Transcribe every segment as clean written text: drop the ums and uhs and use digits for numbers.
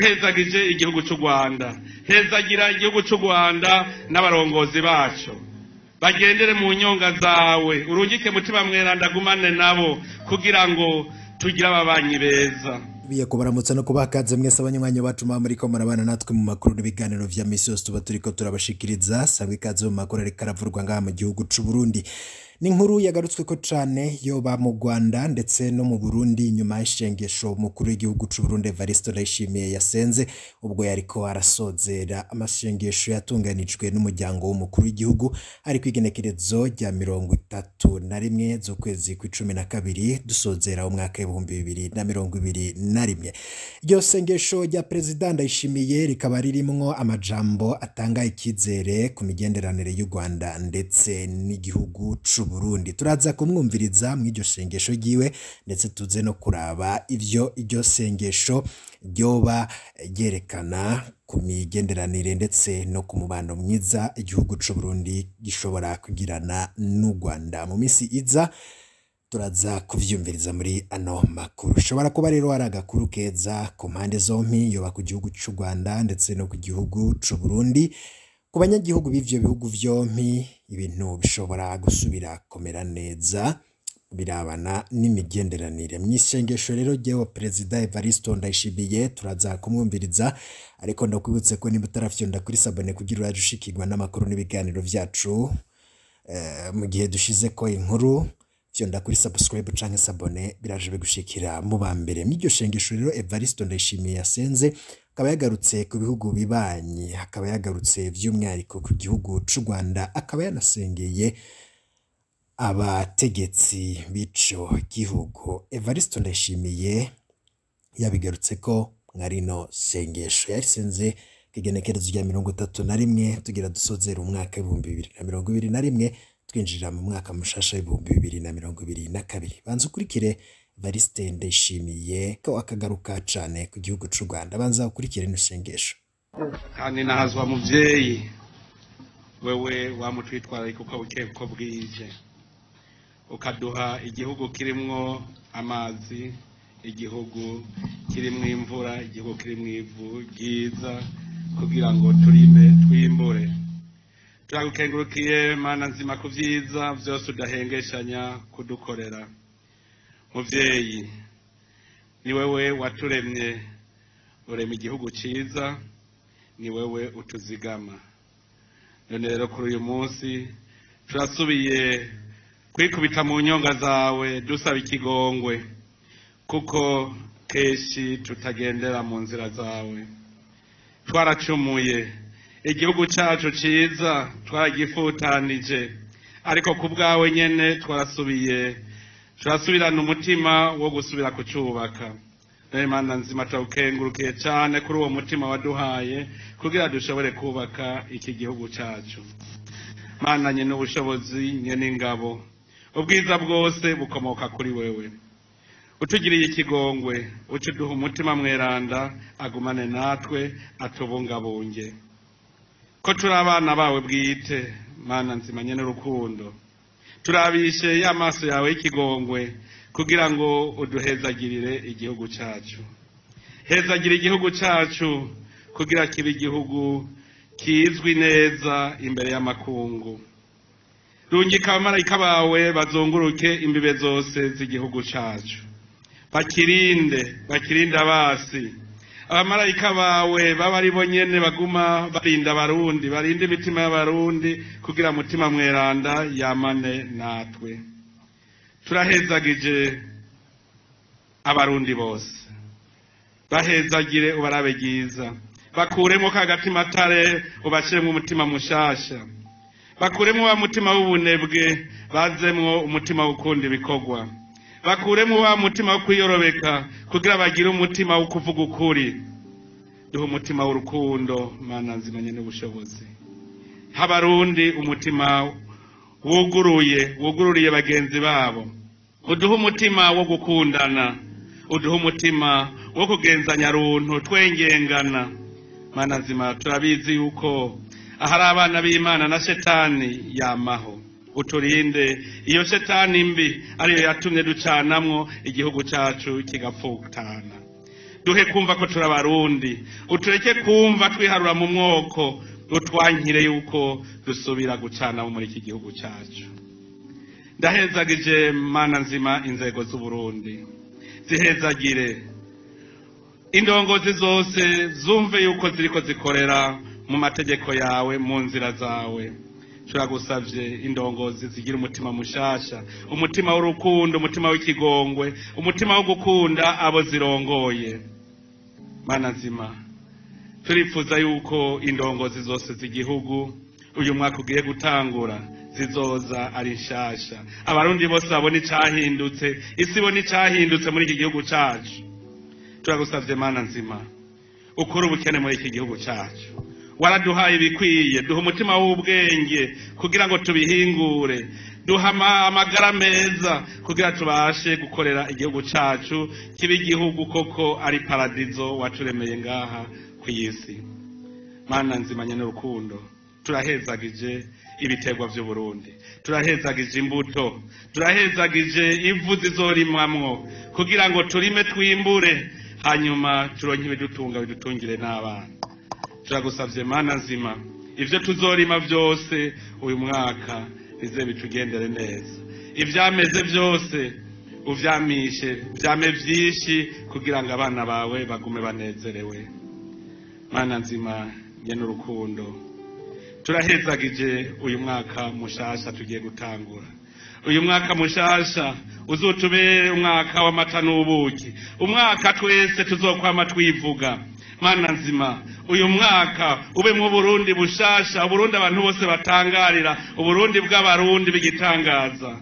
Turahezagije igihugu cy'u Rwanda, hezagira igihugu cy'u Rwanda n'abarongozi baco, bagendere mu nyonga zawe, urungike Mutima Mweranda agumane nabo kugira ngo tugire ababanyi beza. Biye kubaramutsa no kubaha ikaze mwese abanywanyi bacu muba muriko murabana natwe mu makuru n'ibiganiro vya misi yose tuba turiko turabashikiriza. Sangwa ikaze mu makuru ariko aravurwa ngaha mu gihugu c'u Burundi. Ni inkuru yagarutsweko cane yoba mu Rwanda ndetse no mu Burundi nyuma y'ishengesho umukuru w'igihugu c'u Burundi Evariste Ndayishimiye yasenze ubwo yariko arasozera amashengesho yatunganijwe n'umuryango w'umukuru w'igihugu ari kw'igenekerezo rya 31 z'ukwezi kw'icumi na kabiri dusozera umwaka w'2021. Iryo sengesho rya Perezida Ndayishimiye rikaba ririmwo amajambo atanga ikizere ku migenderanire y'u Rwanda ndetse n'igihugu c'u Burundi. Turaza kumwumviriza mw'iryo sengesho ryiwe ndetse tuze no kuraba ivyo iryo sengesho ryoba ryerekana ku migenderanire ndetse no ku mubano mwiza igihugu c'u Burundi gishobora kugirana n'u Rwanda mu misi iza. Turaza kuvyumviriza muri ano makuru. Ushobora kuba rero ari agakuru keza ku mpande zompi, yoba ku gihugu c'u Rwanda ndetse no ku gihugu c'u Burundi. Ku banyagihugu b'ivyo bihugu vyompi ibintu bishobora gusubira kumera neza birabana n'imigenderanire. Mw'isengesho rero ryewe Perezida Evariste Ndayishimiye turaza kumwumviriza, ariko ndakwibutse ko niba utarafyonda kuri sabone kugira uraje ushikirwa n'amakuru n'ibiganiro vyacu mu gihe dushize ko inkuru, fyonda kuri subscribe canke sabone biraje bigushikira mu ba mbere. Mw'iryo sengesho rero Evariste Ndayishimiye yasenze akaba yagarutse ku bihugu bibanyi, akaba yagarutse vy'umwihariko ku gihugu c'u Rwanda, akaba yanasengeye abategetsi b'ico gihugu. Evariste Ndayishimiye yabigarutse ko mwarino sengesho yarisenze kw'igenekerezo rya 31 tugira dusozera umwaka w'2021 twinjira mu mwaka mushasha w'2022. Banza ukurikire Evariste Ndayishimiye ko akagaruka cane ku gihugu c'u Rwanda. Banza ukurikire ino sengesho. Kandi nahazwa muvyeyi, wewe wamutwitwararika uko bukeye uko bwije, ukaduha igihugu kirimwo amazi, igihugu kirimwo imvura, igihugu kirimwo ivu ryiza kugira ngo turime twimbure. Turagukengurukiye Mana nzima ku vyiza vyose udahengeshanya kudukorera. Muvyeyi, ni wewe waturemye, urema igihugu ciza, ni wewe utuzigama. None rero kuri uyu munsi turasubiye kwikubita mu nyonga zawe dusaba ikigongwe, kuko kenshi tutagendera mu nzira zawe. Twaracumuye, igihugu cacu ciza twaragifutanije, ariko ku bwawe nyene twarasubiye, turasubirana umutima wo gusubira kucubaka. Rero Mana nzima turagukengurukiye cane kuri uwo mutima waduhaye kugira dushobore kubaka iki gihugu cacu. Mana nyene ubushobozi, nyene ingabo, ubwiza bwose bukomoka kuri wewe. Utugiriye ikigongwe, uce uduha umutima mweranda agumane natwe atubungabunge. Ko turi abana bawe bwite, Mana nzima nyene urukundo, turabishe y'amaso yawe y'ikigongwe kugira ngo uduhezagirire igihugu cacu. Hezagira igihugu cacu kugira kibe igihugu kizwi neza imbere y'amakungu. Rungika abamarayika bawe bazunguruke imbibe zose z'igihugu cacu, bakirinde, bakirinde abasi. Abamarayika bawe baba ari bo nyene baguma barinda abarundi, barinde imitima y'abarundi kugira mutima mweranda yamane natwe. Turahezagije abarundi bose, bahezagire ubarabe ryiza, bakuremo ka gatima tare ubashiremo umutima mushasha, bakuremo wa mutima w'ubunebwe bazemwo umutima w'ukunda ibikorwa, bakuremo wa mutima wo kwiyorobeka kugira bagire umutima wo kuvuga ukuri. Duhe umutima w'urukundo Mana nzima nyene ubushobozi. Habarundi umutima wuguruye, wugururiye bagenzi babo. Uduhe umutima wo gukundana, uduhe umutima wo kugenzanya runtu twengengana. Mana nzima turabizi yuko ahari abana b'Imana na shetani yamaho. Uturinde iyo shetani mbi ariyo yatumye ducanamwo igihugu cacu kigapfutana. Duhe kumva ko turi Abarundi, utureke kumva twiharura mu mwoko, utwankire yuko dusubira gucana muri iki gihugu cyacu. Ndahezagije, Mana nzima, inzego z'Uburundi, zihezagire indongozi zose, zumve yuko ziriko zikorera mu mategeko yawe, mu nzira zawe. Turagusavye, indongozi zigira umutima mushasha, umutima w'urukundo, umutima w'ikigongwe, umutima wo gukunda abo zirongoye. Mana nzima, turifuza yuko indongozi zose z'igihugu uyu mwaka ugiye gutangura zizoza ari nshasha, Abarundi bose babona icahindutse, isi ibona icahindutse muri iki gihugu cacu. Turagusavye, Mana nzima, ukure ubukene muri iki gihugu cacu. Waraduhaye ibikwiye, duha umutima w'ubwenge kugira ngo tubihingure, duha amagara meza kugira tubashe gukorera igihugu cacu, kibe igihugu koko ari paradizo waturemeye ngaha ku isi. Mana nzima nyene urukundo, turahezagije ibiterwa vy'Uburundi, turahezagije imbuto, turahezagije ivu zizorimwamwo kugira ngo turime, twimbure, hanyuma turonke ibidutunga, bidutungire n'abana. Turagusavye, Mana nzima, ivyo tuzorima vyose uyu mwaka bize bitugendere neza, ivyameze vyose uvyamishe, vyame vyinshi kugira ngo abana bawe bagume banezerewe. Mana nzima nyene urukundo, turahezagije uyu mwaka mushasha tugiye gutangura. Uyu mwaka mushasha uzutubere umwaka w'amata n'ubuki, umwaka twese tuzokwama twivuga. Mana nzima, uyu mwaka ube mu Burundi bushasha, Uburundi abantu bose batangarira, Uburundi bw'Abarundi b'igitangaza.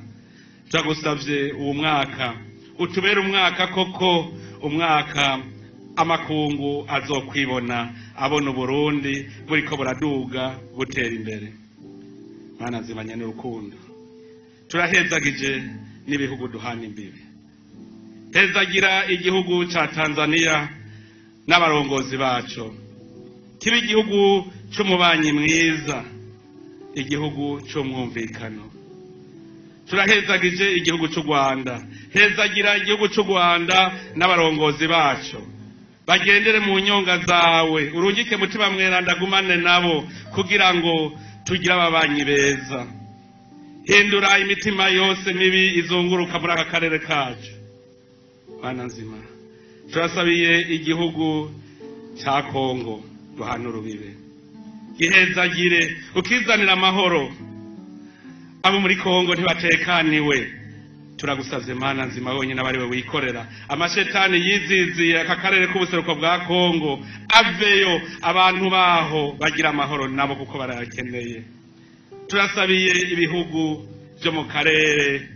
Turagusavye, uwo mwaka utubere umwaka koko, umwaka amakungu azokwibona, abona Uburundi buriko buraduga, butera imbere. Mana nzima nyene urukundo, turahezagije n'ibihugu duhana imbibe. Hezagira igihugu ca Tanzania n'abarongozi baco, kiba igihugu c'umubanyi mwiza, igihugu c'umwumvikano. Turahezagije igihugu c'u Rwanda. Hezagira igihugu c'u Rwanda n'abarongozi baco, bagendere mu nyonga zawe, urungike Mutima Mweranda agumane nabo kugira ngo tugire ababanyi beza. Hindura imitima yose mibi izunguruka muri aka karere kacu. Mana nzima, turasabiye igihugu cya Kongo duhana urubibe, gihezagire, ukizanira amahoro. Abo muri Kongo ntibatekaniwe. Turagusavye, Mana nzima, wenyine aba ariwe wikorera. Amashetani yiziziye aka karere k'ubuseruko bwa Kongo aveyo, abantu baho bagira amahoro nabo kuko barayakeneye. Turasabiye ibihugu byo mu karere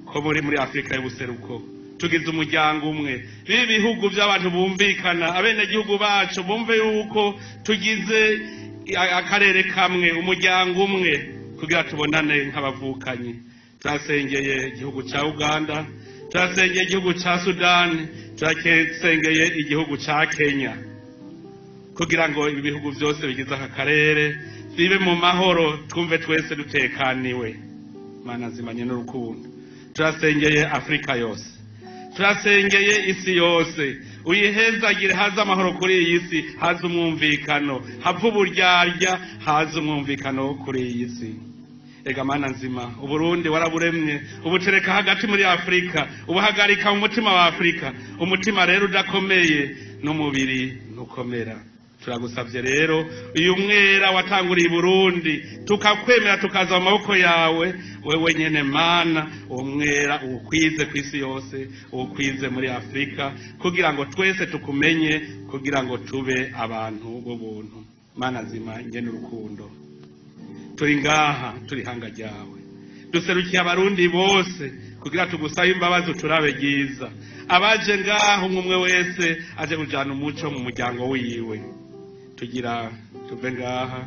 ko muri Afurika y'ubuseruko, tugize umuryango umwe, bibi bihugu by'abantu bumvikana, abenegihugu bacu bumve yuko tugize akarere kamwe, umuryango umwe, kugira tubonane nk'abavukanyi. Turasengeye igihugu cya Uganda, turasengeye igihugu cya Sudani, turasengeye igihugu cya Kenya, kugira ngo ibi bihugu byose bigize aka karere bibe mu mahoro, twumve twese dutekaniwe. Mana nzima nyene urukundo, turasengeye Afurika yose, turasengeye isi yose, uyihezagire, haze amahoro kuri iyi si, haze umwumvikano, have uburyarya, haze umwumvikano kuri iyi si. Ega Mana nzima, Uburundi waraburemye, ubutereka hagati muri Afurika, ubuhagarika mu mutima wa Afurika. Umutima rero udakomeye n'umubiri ntukomera. Turagusabye rero, uyu mwera watanguriye i Burundi, tukakwemera, tukaza mu maboko yawe, wewe nyene Mana, uwo mwera uwukwize ku isi yose, uwukwize muri Afurika, kugira ngo twese tukumenye, kugira ngo tube abantu b'ubuntu. Mana nzima nyene urukundo, turi ngaha, turi hanga ryawe, duserukiye Abarundi bose kugira tugusabe imbabazi, turabe ryiza. Abaje ngaho, umwe umwe wese aje kujana umuco mu muryango wiwe. Tugira tuve ngaha,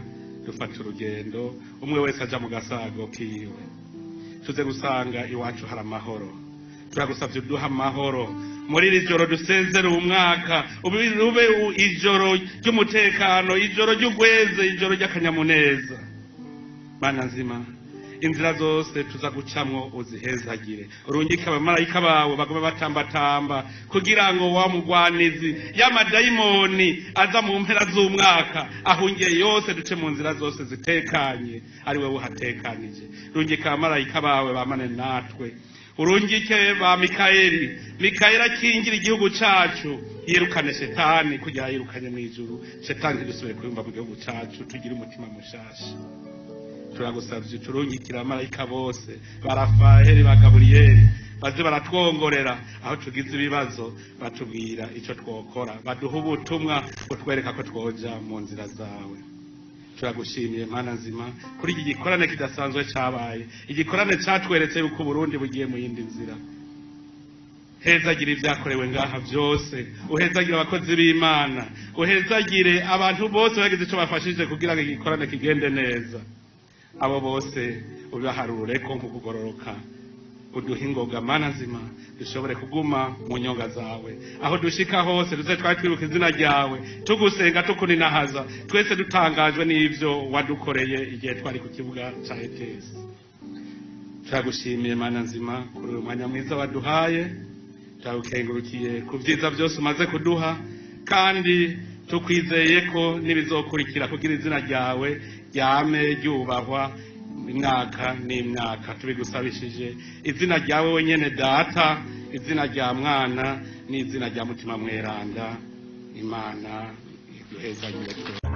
dufata urugendo, umwe wese aja mu gasago kiwe, tuze gusanga iwacu hari amahoro. Turagusavye uduha amahoro muri iri joro dusezere umwaka, ube ijoro ry'umutekano, ijoro ry'ugweze, ijoro ry'akanyamuneza. Mana nzima, Inzira zose tuza gucamwo uzihezagire, urungike abamarayika bawe baguma batambatamba kugira ngo wa mugwanizi y'amadayimoni aza mu mpera z'umwaka ahungiye yose, duce mu nzira zose zitekanye ari wewe uhatekanije. Rungika abamarayika bawe bamane natwe, urungike ba Mikayeli, Mikayeli akingira igihugu cacu, yirukane shetani kugira yirukanye mw'ijuru shetani, ntidusubire kuyumva mu gihugu cacu, tugire umutima mushasha. Turagusavye turungikira abamarayika bose ba Rafaheli, ba Gaburiyeli, baze baratwongorera aho tugize ibibazo, batubwira ico twokora, baduha ubutumwa butwereka ko twoja mu nzira zawe. Turagushimiye Mana nzima kuri iki gikorane kidasanzwe cabaye, igikorane catweretse yuko Uburundi bugiye mu yindi nzira. Hezagira ivyakorewe ngaha vyose, uhezagire abakozi b'Imana, uhezagire abantu bose bagize ico bafashije kugira ngo igikorane kigende neza. Abo bose ubibaharure ko nk'ukugororoka, uduhe ingoga Mana nzima, dushobore kuguma mu nyonga zawe. Aho dushika hose duze twari twibuka izina ryawe, tugusenga, tukuninahaza, twese dutangajwe n'ivyo wadukoreye igihe twari ku kibuga ca ETS. Turagushimiye Mana nzima kuri uyu mwanya mwiza waduhaye, turagukengurukiye ku vyiza vyose umaze kuduha, kandi tukwizeye ko n'ibizokurikira kugira izina ryawe ryame ryubahwa imyaka n'imyaka. Tubigusabishije izina ryawe wenyene Data, izina rya Mwana n'izina rya Mutima Mweranda. Imana iduhezagire.